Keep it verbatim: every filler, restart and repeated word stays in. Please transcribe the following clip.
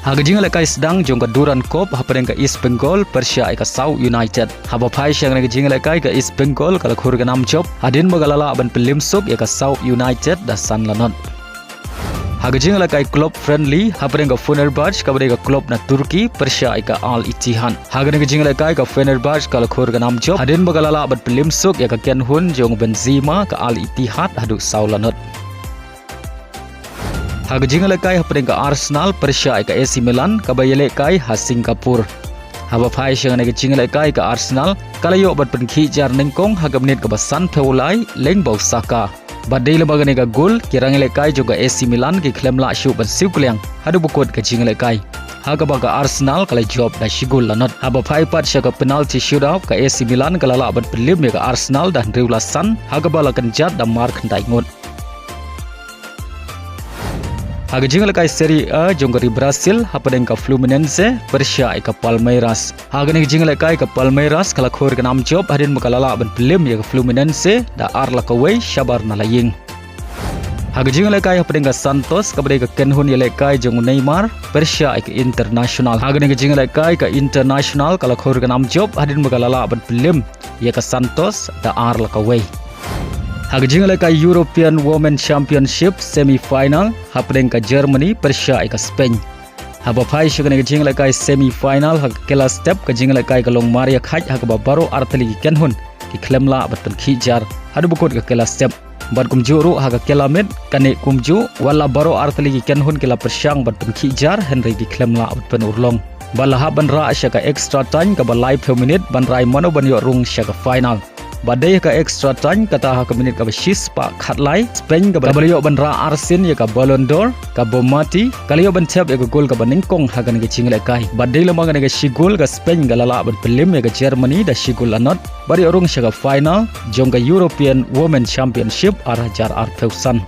Ha ka jingïalehkai sdang jong ka Durand Cup hapdeng ka East Bengal pyrshah ïa ka South United. Haba phai sha kane ka jingïalehkai, ka East Bengal ka la khur ka nam jop hadien ba ka la lah ban pynlip suk ïa ka South United da san la not. Ha ka jingïalehkai club friendly hapdeng ka Fenerbahce kaba dei ka club na Turkey pyrshah ïa ka Al Ittihad. Ha kane ka jingïalehkai, ka Fenerbahce ka la khur ka nam jop hadien ba ka la lah ban pynlip suk ïa ka kynhun jong u Benzema, ka Al Ittihad, haduh saw la not. Ha ka jingïalehkai hapdeng ka Arsenal pyrshah ïa ka A C Milan kaba ïalehkai ha Singapore. Haba phai sha kane ka jingïalehkai, ka Arsenal ka la ïoh ban pynkhih jar nyngkong ha ka minit kaba sanphew lai lyngba u Saka. Bad dei lyngba kane ka gol, ki rangïalehkai jong ka A C Milan ki khlem lah shuh ban siew kylliang haduh ba kut ka jingïalehkai, ha kaba ka Arsenal ka la jop da shi gol la not. Haba phai pat sha ka penalty shootout, ka A C Milan ka la lah ban pynlip ïa ka Arsenal da hynriew la san, ha kaba la kynjat da mar khyndai ngut. Ha ka jingïalehkai Serie A jong ka ri Brazil hapdeng ka Fluminense pyrshah ïa ka Palmeiras. Ha kane ka jingïalehkai, ka Palmeiras ka la khur ka nam jop hadien ba ka la lah ban pynlip ïa ka Fluminense da ar la kawei shabar na la ïing. Ha ka jingïalehkai hapdeng ka Santos kaba dei ka kynhun ïalehkai jong u Neymar pyrshah ïa ka Internacional. Ha kane ka jingïalehkai, ka Internacional ka la khur ka nam jop hadien ba ka la lah ban pynlip ïa ka Santos da ar la kawei. Ha ka jingïalehkai European Women Championship semi final hapdeng ka Germany pyrshah ïa ka Spain. Haba phai sha kane ka jingïalehkai semi final ha ka kylla step, ka jingïalehkai ka long mar ïakhait ha kaba baroh artylli ki kynhun ki khlem lah ban pynkhih jar haduh ba kut ka kylla step. Bad kumjuh ruh ha ka kylla miet ka neh kumjuh, wat la baroh artylli ki kynhun ki la pyrshang ban pynkhih jar hynrei ki khlem lah ban pynurlong. Bad la hap ban rah sha ka extra time kaba laiphew minit ban rai mano ban ïoh rung sha ka final. Bad dei ha ka extra time, kata ha ka minit kaba shispah khatlai, Spain kaba, kaba la ïoh ban rah arsien ïa ka Ballon d'Or, ka Bonmati, ka la ïoh ban thep ïa ka gol kaba nyngkong ha kane ka jingïalehkai. Bad dei lyngba kane ka shi gol, ka Spain ka la lah ban pynlip ïa ka Germany da shi gol la not bad ïoh rung sha ka final jong ka European Women Championship ar hajar arphew san.